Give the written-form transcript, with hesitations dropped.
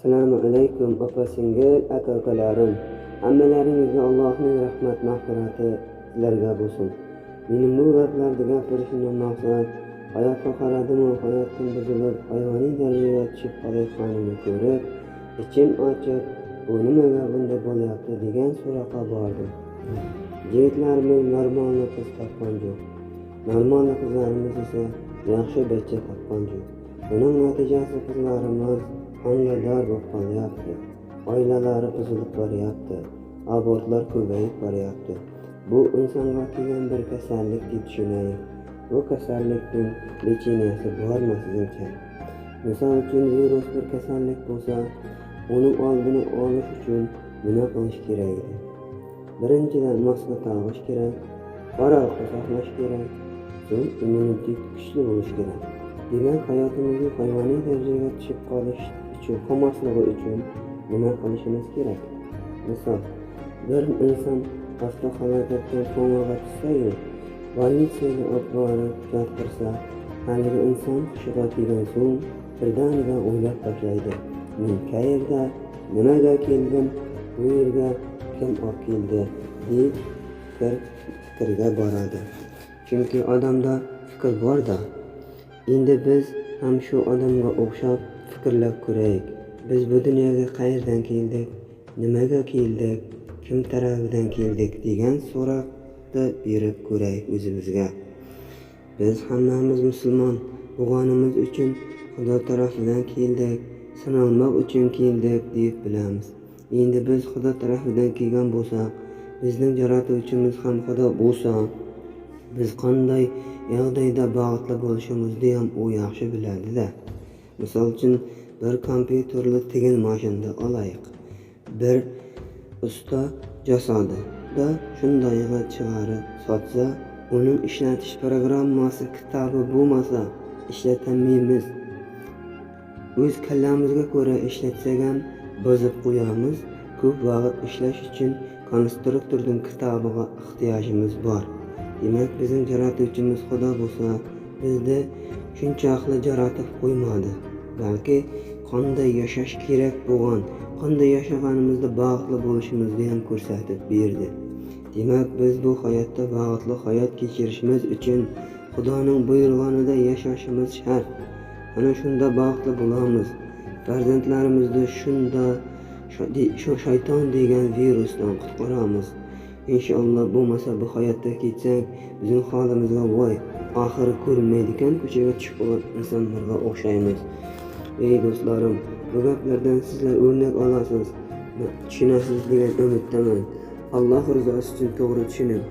Assalomu alaykum opa-singil, aka-ukalarim. Hammalaringizga Allohning rahmat mag'firati sizlarga bo'lsin. Mening bu gaplarni gapirishimdan maqsad hayotga qaradimu hayotdan buzilib hayvoniy darajaga tushib qolayotganini ko'rib, ichim ochib, bu nimaga bunday bo'lyapti degan so'roqqa bordim. Yigitlarimiz normalni qiz topgan yo'q. Normalni qizlarimiz esa yaxshi bachcha topgan yo'q. Buning natijasi qizlarimiz homilador bo'lib qolyapti. Oilalari buzilib boryapti. Abortlar ko'payib boryapti. Bu insonga kelgan bir kasallik deb tushunaylik. Bu kasallikning lechенияsi bormi sizningcha? Misol uchun virus bir kasallik bo'lsa, uning oldini olish uchun nima qilish kerak edi? Birinchidan maska taqish kerak, oraliqni saqlash kerak, so'ng immunitet kuchli bo'lishi kerak. Demak, hayotimizning hayvoniy darajaga tushib qolish uchun, qolmasligi uchun nima qilishimiz kerak? Misol, bir inson avtohalokatdan komaga tushsa-yu, больницаga olib borib yotqirsa, haligi inson hushiga kelgan so'ng birdaniga o'ylab boshlaydi. Men qayerda, nimaga keldim, bu yerga kim olib keldi deb fikrga boradi. Chunki odamda fikr bor-da. Endi biz ham shu odamga o'xshab fikrlab ko'raylik. Biz bu dunyoga qayerdan keldik, nimaga keldik, kim tarafidan keldik degan so'roqni berib ko'raylik o'zimizga. Biz hammamiz musulmon bo'lganimiz uchun Xudo tarafidan keldik, sinalmoq uchun keldik deb bilamiz. Endi biz Xudo tarafidan kelgan bo'lsak, bizning yaratuvchimiz ham Xudo bo'lsa, biz qanday yoqdayda baxtli bo'lishimizni ham u yaxshi biladi-da. Misol uchun bir kompyuterli tikin mashinani olaylik. Bir usta jasadi-da shundayga chiqarib sotsa, uning ishlatish programmasi kitobi bo'lmasa ishlatalmaymiz. O'z kallamizga ko'ra ishlatsak ham buzib qo'yamiz. Ko'p vaqt ishlash uchun konstruktorning kitobiga ehtiyojimiz bor. Demak, bizning yaratuvchimiz Xudo bo'lsa, bizni shunchaqli yaratib qo'ymadi, balki qanday yashash kerak bo'lgan, qanday yashaganimizda baxtli bo'lishimizni ham ko'rsatib berdi. Demak, biz bu hayotda baxtli hayot kechirishimiz uchun Xudoning buyurganida yashashimiz shart. Ana shunda baxtli bo'lamiz. Farzandlarimizni shunda shu shayton degan virusdan qutqaramiz. Inshaalloh bo'lmasa bu hayotda ketsak, bizning holimizga voy, oxiri ko'rinmaydigan ko'chaga tushib qolgan insonlarga o'xshaymiz. Ey do'stlarim, bu gaplardan sizlar o'rnak olasiz, tushunasiz degan umiddaman. Alloh rizosi uchun to'g'ri tushuning.